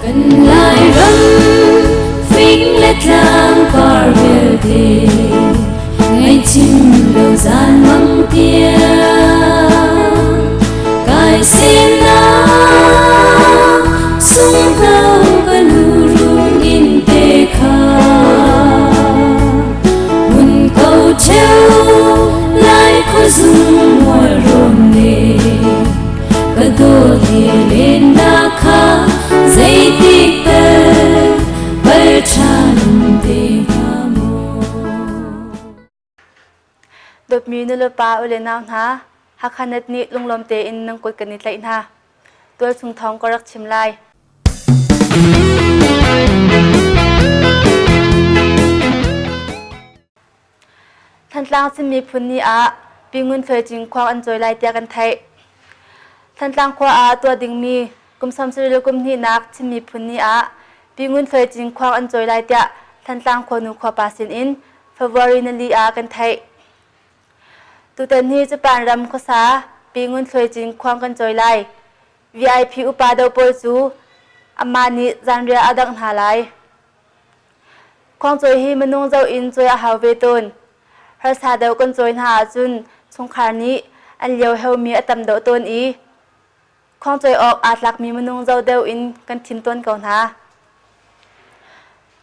Kan Lairam fing le tlang par vialte ngaihchim lo zan mang tiang kai semnak sunghno ka nu rung in te kha mun ko cheu lai khuazung mual rom ne ka dawt he lennak kha zeitik tal pal ṭhan te hnga maw? Dawtmi nulepa u le nau hna, Hakha Net nih lunglawm tein nan kut kan i tlaih hna. Tualchung thawng ka rak chim lai. Thantlang Chin Miphun Ni ah Pi Ngun Thluai Cing khua an cawi lai tiah kan theih. Thantlang khua ah tuah dingmi kum 30 le kum hnihnak Chin Miphun Ni ah Pi Ngun Thluai Cing khua an cawi lai tiah Thantlang khuanu khuapa sin in February nili ah kan theih. Tutan hi Japan ram khuasa Pi Ngun Thluai Cing khuang kan cawi lai. VIP upa do pawl cu amah nih zanriah a dangh hna lai. Khuangcawi hi minung zoh in cawi a hau ve tawn. Harsa deuh kan cawi hna ahcun chungkhar nih an lio heumi a tam deuh tawn i khuangcawi awk aa tlakmi minung zoh deuh in kan thim tawn ko hna.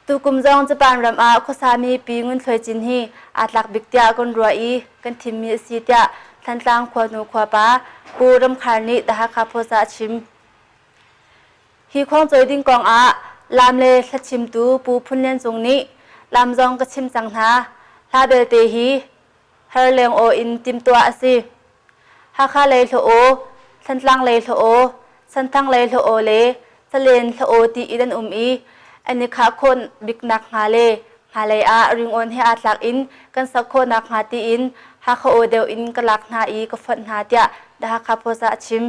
Tukum zong Japan ram ah khuasami Pi Ngun Thluai Cin hi aa tlak bik tiah kan ruah i kan thimmi a si tiah Thantlang khuanu khuapa Pu Ram Khar nih The Hakha Post ah a chim. Hi khuangcawi ding kong ah laam le hlachimtu Pu Phun Lian Cung nih laam zong ka chim cang hna. Hla belte hi har leng aw in timhtuah a si. Hakha lei hla aw, Thantlang lei hla aw, Senthang lei hla aw le Salen hla aw ti in an um i an i khah khawh biknak hnga le hmailei ah ringawn he aa tlak in kan sak khawhnak hnga tiin Hakha aw deuh in ka lak hna i ka fonh hna tiah The Hakha Post ah a chim.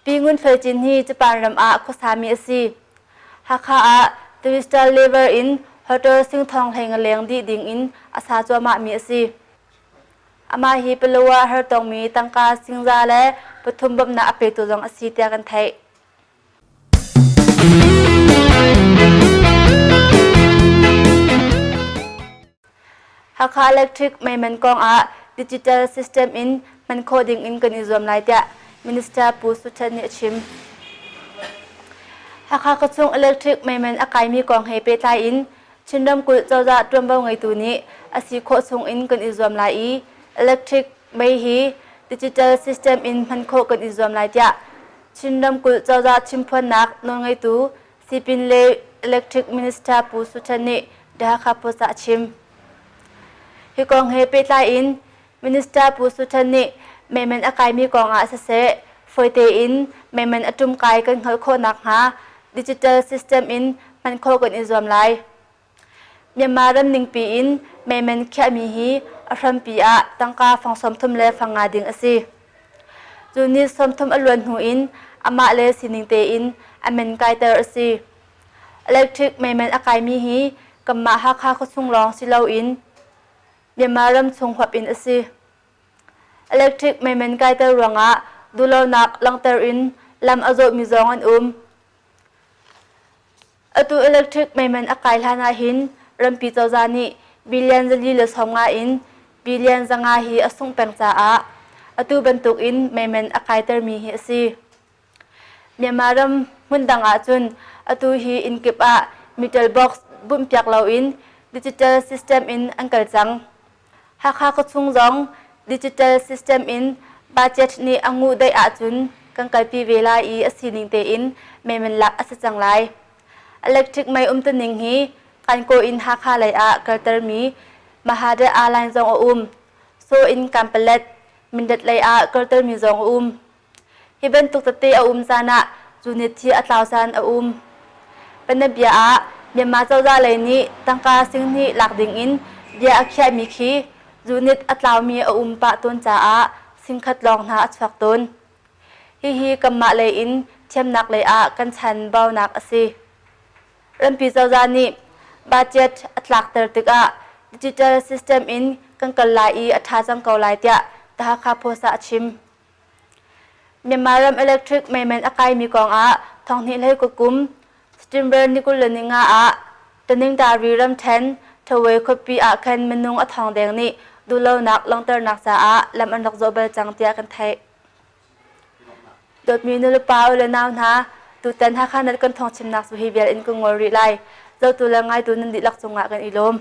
Pi Ngun Thluai Cin hi Japan ram ah khuasami a si. Hakha ah Three-star level in hotel singthawng hlei nga leng dih ding in a sa cuahmahmi a si. Amah hi Palawa hartongmi tangka singza le pathum bawmhnak a petu zong a si tiah kan theih. Hakha Electric meiman kong ah digital system in hman khawh ding in kan i zuam lai tiah Minister Pu Su Than nih a chim. Hakha khuachung electric meiman a kaimi kong he pehtlai in Chin ramkulh cozah ṭuanvo ngeitu nih a si khawh chung in kan i zuam lai i electric mei hi digital system in hman khawh kan i zuam lai tiah Chin ramkulh cozah chimphuannak nawlngeitu Sipin le Electric Minister Pu Su Than nih The Hakha Post ah a chim. Hi kong he pehtlai in Minister Pu Su Than nih meiman a kaimi kong ah siseh, fawi tein meiman a ṭum kai kan hngalh khawh nakhnga digital system in hman khawh kan i zuam lai. Myanmar ram ningpi in meiman khiahmi hi a hrampi ah tangka fang 30 le fang nga ding a si. Cu ni 30 a luan hnu in amah le sining tein a men kaiter a si. Electric meiman a kaimi hi kanmah Hakha khuachung lawng si loin Myanmar ram chung huap in a si. Electric meiman kaiter ruangah duhlonak langhter in lam a zawhmi zong an um. Atu electric meiman a kai hlan ahhin rampi cozah nih billion 450 in billion 500 hi a sungh peng caah atu bantuk in meiman a kaitermi hi a si. Myanmar ram hmundang ahcun atu hi inn kip ah meter box bunhpiak loin digital system in an kal cang. Hakha khuachung zong digital system in budget nih a nguh daih ahcun kan kalpi ve lai i a sining tein meiman lak a si cang lai. Electric mei umtuning hi Kankaw in Hakha lei ah kaltermi Mahade Airline zong a um. Saw in Kanpalet, Mindat lei ah kaltermi zong a um. Hi bantuk tete a um caan ah unit hi a tlau caan a um. Panabia ah Myanmar cozah lei nih tangka singhnih lak ding in bia a khiahmi khi unit a tlaumi a um pah tawn caah singkhat lawng hna a chuak tawn. Hihi kanmah lei in thiamnak lei ah kan chanbaunak a si. Rampi cozah nih budget a tlakter tikah digital system in kan kal lai i a ṭha cang ko lai tiah The Hakha Post ah a chim. Myanmar ram electric meiman a kaimi kong ah Thonghnih hlei kum September ni 25 ah Taningtari ramṭhen Thawe khuapi ah khan minung a thong deng nih duhlonak langhternak caah lam an rak zawh bal cang tiah kan theih. Dawtmi nulepa u le nau hna, tutan Hakha Net kan thawngchimnak cu hi vial in ka ngol rih lai. Zotu le ngaitu nan dihlak cungah kan i lawm.